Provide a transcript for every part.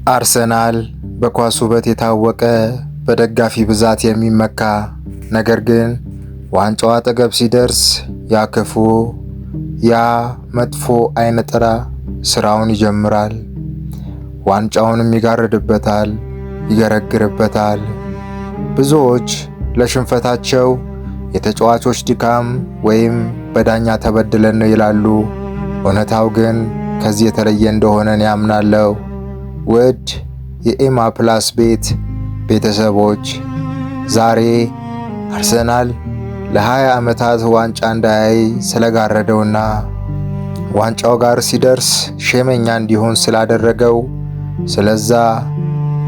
አርሰናል በኳስ ውበት የታወቀ፣ በደጋፊ ብዛት የሚመካ፣ ነገር ግን ዋንጫው አጠገብ ሲደርስ ያ ክፉ፣ ያ መጥፎ አይነ ጥላ ስራውን ይጀምራል። ዋንጫውንም ይጋርድበታል፣ ይገረግርበታል። ብዙዎች ለሽንፈታቸው የተጫዋቾች ድካም ወይም በዳኛ ተበድለን ነው ይላሉ። እውነታው ግን ከዚህ የተለየ እንደሆነ እኔ አምናለሁ። ውድ የኤማ ፕላስ ቤት ቤተሰቦች፣ ዛሬ አርሰናል ለ20 ዓመታት ዋንጫ እንዳያይ ስለጋረደውና ዋንጫው ጋር ሲደርስ ሼመኛ እንዲሆን ስላደረገው ስለዛ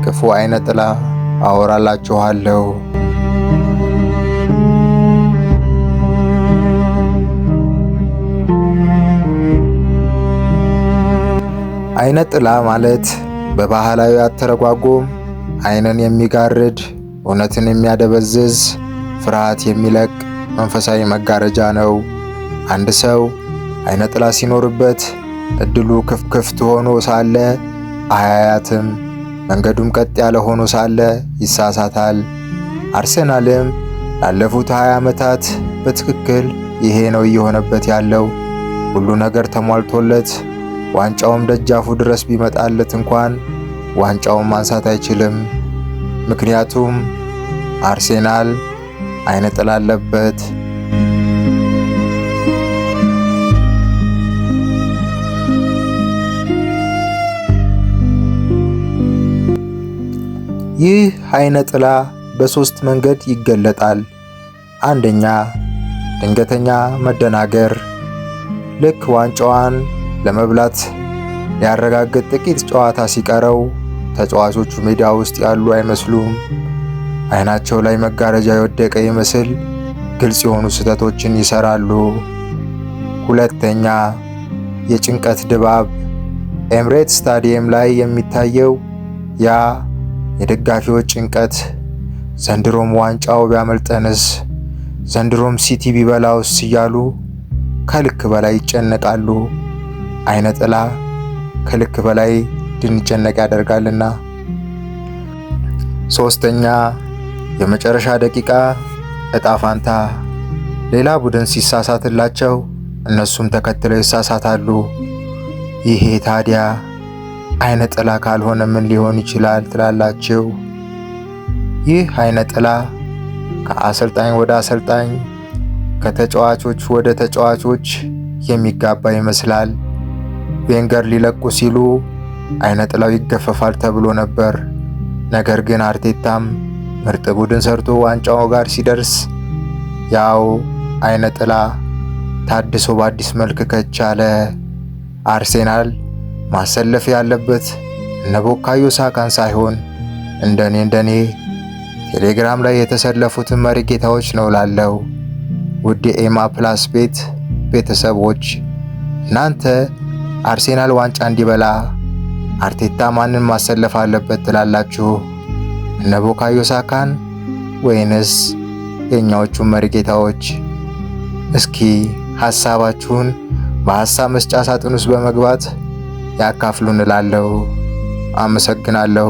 ክፉ አይነ ጥላ አወራላችኋለሁ። አይነ ጥላ ማለት በባህላዊ አተረጓጎም አይንን የሚጋርድ፣ እውነትን የሚያደበዝዝ፣ ፍርሃት የሚለቅ መንፈሳዊ መጋረጃ ነው። አንድ ሰው አይነ ጥላ ሲኖርበት እድሉ ክፍት ሆኖ ሳለ አያያትም፣ መንገዱም ቀጥ ያለ ሆኖ ሳለ ይሳሳታል። አርሰናልም ላለፉት 20 ዓመታት በትክክል ይሄ ነው እየሆነበት ያለው። ሁሉ ነገር ተሟልቶለት ዋንጫውም ደጃፉ ድረስ ቢመጣለት እንኳን ዋንጫውን ማንሳት አይችልም። ምክንያቱም አርሴናል አይነ ጥላ አለበት። ይህ አይነ ጥላ በሶስት መንገድ ይገለጣል። አንደኛ፣ ድንገተኛ መደናገር። ልክ ዋንጫዋን ለመብላት ሊያረጋግጥ ጥቂት ጨዋታ ሲቀረው ተጫዋቾቹ ሜዳ ውስጥ ያሉ አይመስሉም። አይናቸው ላይ መጋረጃ የወደቀ ይመስል ግልጽ የሆኑ ስህተቶችን ይሰራሉ። ሁለተኛ፣ የጭንቀት ድባብ። ኤምሬትስ ስታዲየም ላይ የሚታየው ያ የደጋፊዎች ጭንቀት፣ ዘንድሮም ዋንጫው ቢያመልጠንስ፣ ዘንድሮም ሲቲ ቢበላውስ እያሉ ከልክ በላይ ይጨነቃሉ። አይነ ጥላ ከልክ በላይ እንድንጨነቅ ያደርጋልና። ሶስተኛ፣ የመጨረሻ ደቂቃ እጣ ፋንታ። ሌላ ቡድን ሲሳሳትላቸው እነሱም ተከትለው ይሳሳታሉ። ይሄ ታዲያ አይነ ጥላ ካልሆነ ምን ሊሆን ይችላል ትላላችሁ? ይህ አይነ ጥላ ከአሰልጣኝ ወደ አሰልጣኝ፣ ከተጫዋቾች ወደ ተጫዋቾች የሚጋባ ይመስላል። ቬንገር ሊለቁ ሲሉ አይነ ጥላው ይገፈፋል ተብሎ ነበር። ነገር ግን አርቴታም ምርጥ ቡድን ሰርቶ ዋንጫው ጋር ሲደርስ ያው አይነ ጥላ ታድሶ በአዲስ መልክ ከቻለ። አርሴናል ማሰለፍ ያለበት እነ ቡካዮ ሳካን ሳይሆን እንደኔ እንደኔ ቴሌግራም ላይ የተሰለፉትን መሪ ጌታዎች ነው ላለው። ውድ የኤማ ፕላስ ቤት ቤተሰቦች፣ እናንተ አርሴናል ዋንጫ እንዲበላ አርቴታ ማንን ማሰለፍ አለበት ትላላችሁ? እነ ቡካዮ ሳካን ወይንስ የኛዎቹ መሪ ጌታዎች? እስኪ ሐሳባችሁን በሐሳብ መስጫ ሳጥን ውስጥ በመግባት ያካፍሉን እላለሁ። አመሰግናለሁ።